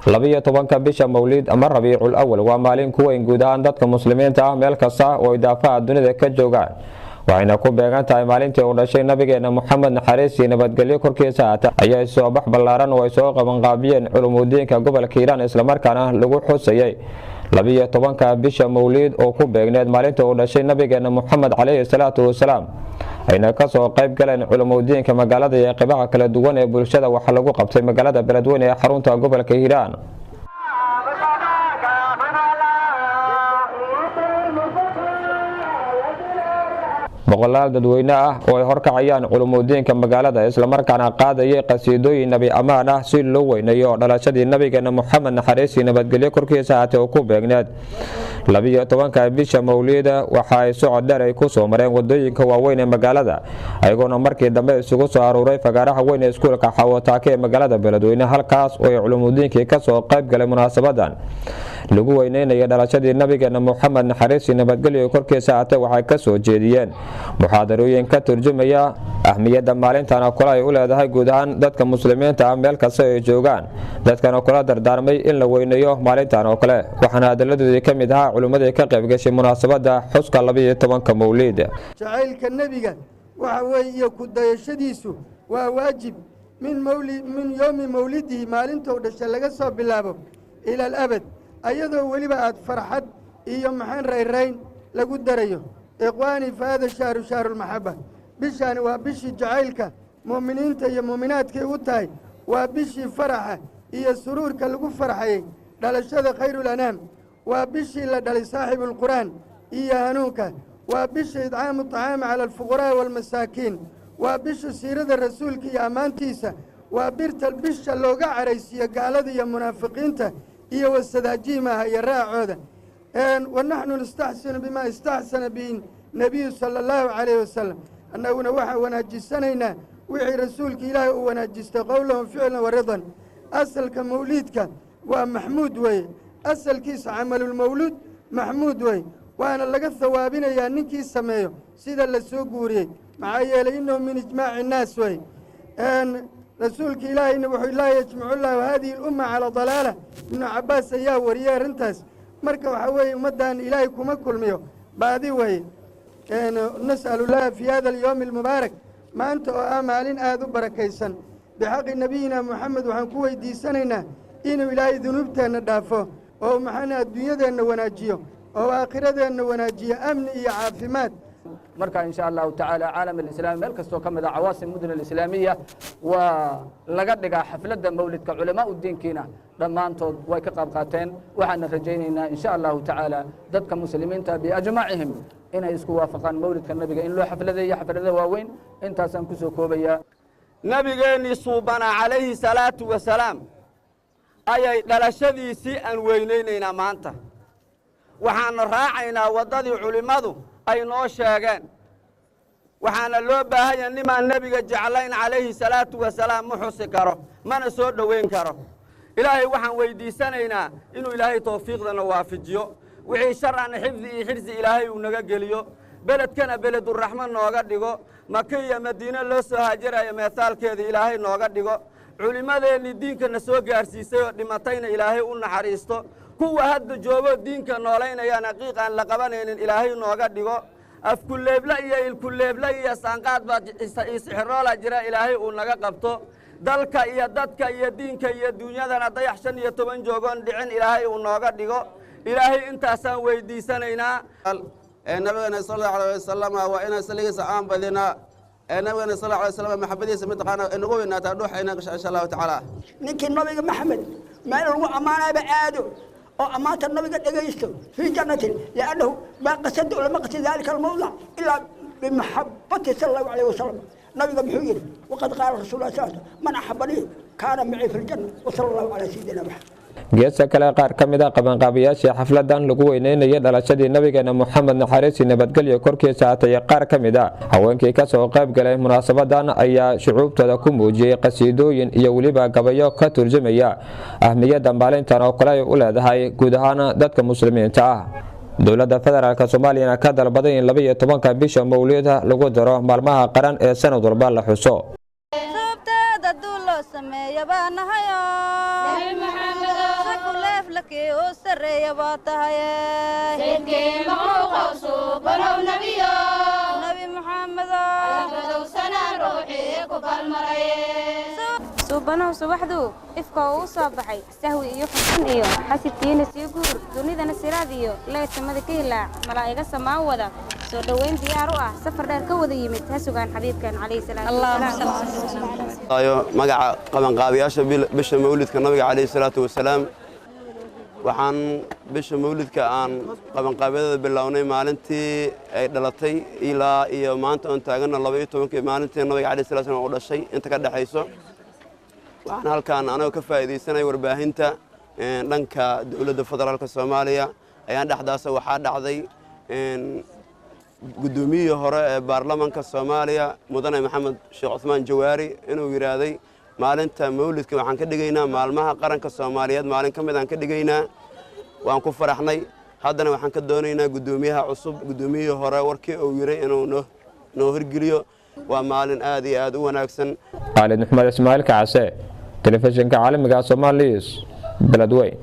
12-ka bisha Mawliid ama Rabiicul Awal waa maalin ku weyn guud ahaan dadka muslimiinta ah meel kasta oo ay daafaha dunida ka joogaan, waxayna ku beegan tahay maalintii uu dhashay nabigeena Moxamed, naxariis iyo nabadgelyo korkiisa ahaata. Ayaa soo bax ballaaran oo ay soo qabanqaabiyeen culumudiinka gobolka Hiiraan, islamarkaana lagu xusayay 12-ka bisha Mawliid oo ku beegneed maalintii uu dhashay nabigeena Moxamed caleyhi salaatu wasalaam, ayna kasoo qayb galeen culumudiinka magaalada iyo qeybaha kala duwan ee bulshada, waxaa lagu qabtay magaalada Beledweyne ee xarunta gobolka Hiiraan. Boqolaal dadweyne ah oo ay horkacayaan culumudiinka magaalada, islamarkaana qaadayay qasiidooyin nabi ammaan ah si loo weynayo dhalashadii nabigeena Moxamed, naxariisii nabadgelyo korkiisa ahaatee, oo ku beegneed 12-ka bisha Mawliida, waxa ay socod dheer ay ku soo mareen wadooyinka waaweyn ee magaalada, ayagoona markii dambe isugu soo aruuray fagaaraha weyn ee iskuulka Xawotaake ee magaalada Beledweyne, halkaas oo ay culumudiinkii kasoo qayb galay munaasabadan lagu weyneynaya dhalashadii nabigeena Moxamed, naxariisii nabadgelyo korkiisa ahaatee, waxay kasoo jeediyeen muxaadarooyin ka turjumaya ahmiyadda maalintana kule ay u leedahay guud ahaan dadka muslimiinta ah meel kasta ay joogaan, dadkana kula dardaarmay in la weyneeyo maalintan oo kale. Waxaana hadaladoodii ka mid ahaa culimmadii ka qayb gashay munaasabadda xuska 12-ka Mawliid. Jacaylka nebiga waxa weeye iyo ku dayashadiisu waa waajib min mawli min yowmi mawlidihi, maalintou dhashay laga soo bilaabo, ila alabad, ayadoo weliba aad farxad iyo maxaan rayrayn lagu darayo. Ikhwaanii, fa hada shahru shahrulmaxaba, bishaani waa bishii jacaylka mu'miniinta iyo mu'minaadkay u tahay, waa bishii faraxa iyo suruurka lagu farxayey dhalashada khayruulanaam, waa bishii la dhalay saaxibuulqur'aan iyo hanuunka, waa bisha idcaamu tacaami cala alfuqaraa'i waalmasaakiin, waa bisha siirada rasuulka iyo ammaantiisa, waa birta bisha looga caraysiiyo gaalada iyo munaafiqiinta iyo wasadaajiimaha iyo raacooda. Wa naxnu nastaxsinu bimaa istaxsana bihi nebiyu sala allahu calayhi wasalam, annaguna waxaan wanaajisanaynaa wixii rasuulka ilaahay uu wanaajistay, qowlahu, ficlan wa ridan. Asalka mawliidka waa maxmuud weeye, asalkiisa camalulmawluud maxmuud weeye, waana laga hawaabinayaa ninkii sameeyo sida la soo guuriyey, maxaa yeelay innahu min ijmaaci innaas weye. Rasuulka ilaahayna wuxuu laa yajmacu llaahu haadihi alumma calaa dalaala, Ibnu Cabbaas ayaa wariyey arrintaas. Marka waxaa weeye ummaddan ilaahay kuma kulmiyo baadi weye. Nas'alu llaha fii hada alyowmi almubaarak, maanta oo ah maalin aad u barakaysan, bixaqi nebiyina Moxamed waxaan ku weydiisanaynaa inuu ilaahay dunuubteenna dhaafo oo maxaana adduunyadeenna wanaajiyo oo aakhiradeenna wanaajiyo, amni iyo caafimaad. Marka in sha Allahu tacaala caalam alislaami meel kastoo ka mid a cawaasim mudun alislaamiya waa laga dhigaa xafladda mawlidka. Culamaa u diinkiina dhammaantood way ka qayb qaateen. Waxaana rajaynaynaa in sha Allahu tacaala dadka muslimiinta biajmacihim inay isku waafaqaan mawlidka nabiga in loo xafladeeyo xafladada waaweyn. Intaasaan kusoo koobaya. Nabigeennii suubanaa calayhi salaatu wasalaam ayay dhalashadiisii aan weynaynaynaa maanta. Waxaannu raacaynaa waddadii culimmadu ay noo sheegeen. Waxaana loo baahanya nimaan nebiga jeclayn calayhi salaatu wasalaam ma xusi karo, mana soo dhoweyn karo. Ilaahay waxaan weyddiisanaynaa inuu ilaahay tawfiiqdana waafajiyo, wixii shar ana xifdi iyo xirsi ilaahay uu naga geliyo, beledkana beleduraxmo nooga dhigo, Maka iyo Madiine loo soo haajarayo meesaalkeeda ilaahay nooga dhigo, culimmadeennii diinkana soo gaarsiisay oo dhimatayna ilaahay u naxariisto, kuwa hadda joogoo diinka noolaynayaan aqiiq aan la qabanaynin ilaahay nooga dhigo, afkuleeble iyo ilkuleeble iyo saanqaad baa iyo sixiroola jira ilaahay uu naga qabto, dalka iyo dadka iyo diinka iyo duunyadana dayax 15 joogoon dhicin ilaahay uu nooga dhigo. Ilaahay intaasaan weydiisanaynaa. Ee nabigeena sal Allahu alayh wasalam waa inaan salligiisa aan badinaa, ee nabigeena sal Allahu alay wasalam maxabadiisa mataqaana inagu weynaataa dhuuxayna insha Allahu tacaala. Ninkii nabiga Maxamed meel lagu ammaanayba aado oo ammaanta nabiga dhegaysto fii jannatin, liannahu maa qasada lama qasad dalika almawdac ilaa bimaxabati sala Allahu alayh wasalam. Nabiga muxuu yidhi? Waqad qaala rasul lah sal man axabanii kaana macii fi ljanna, wasala Allahu calaa sayidina Maxamed. Geesta kale, qaar ka mid a qabanqaabayaashii xafladan lagu weyneynayay dhalashadii nabigeena Moxamed, naxariisii nabadgelyo korkiisa ahatay, qaar ka mid a haweenkii kasoo qayb galay munaasabadan ayaa shucuubtooda ku muujiyey qasiidooyin iyo weliba gabayo ka turjumaya ahmiyadda maalintan oo kale ay u leedahay guud ahaan dadka muslimiinta ah. Dowladda Federaalk Soomaaliyana ka dalbaday in 12-ka bisha mawlida lagu daro maalmaha qaran ee sanad walba la xuso. Suubanow subaxduu ifka oo u soo baxay, sahwi iyo xusn iyo xasidkiina sii guur, dunidana siraad iyo leedsamada ka hilaac, malaa'iga samaan wada soo dhoweyn diyaar u ah, safar dheer ka wada yimid, ha sugaan xabiibkan calayhi salaatu wasalaam. Magaca qabanqaabiyaasha bisha mawlidka nabiga calayhi salaatu wasalaam, waxaan bisha mawlidka aan qabanqaabyadada bilownay maalintii ay dhalatay ilaa iyo maanta oon taaganna 12-kii maalintii nabiga calayhi salatu wasalaam uu dhashay inta ka dhexayso. Waxaan halkaan anagoo ka faa'iidaysanay warbaahinta dhanka dowladda federaalka Soomaaliya ayaan dhexdaasa waxaa dhacday guddoomiyihii hore ee baarlamaanka Soomaaliya, mudane Maxamed Sheekh Cuthmaan Jawaari, inuu yidhaahday maalinta mawlidka waxaan ka dhigaynaa maalmaha qaranka Soomaaliyeed, maalin ka mid aan ka dhigaynaa. Waan ku faraxnay. Haddana waxaan ka doonaynaa guddoomiyaha cusub guddoomiyihii hore warkii uu yiray inuu noo hirgeliyo. Waa maalin aad iyo aad u wanaagsan. Khaalid Maxmed Ismaaciil Kacase, telefishinka caalamiga Soomaaliis, Beledweyn.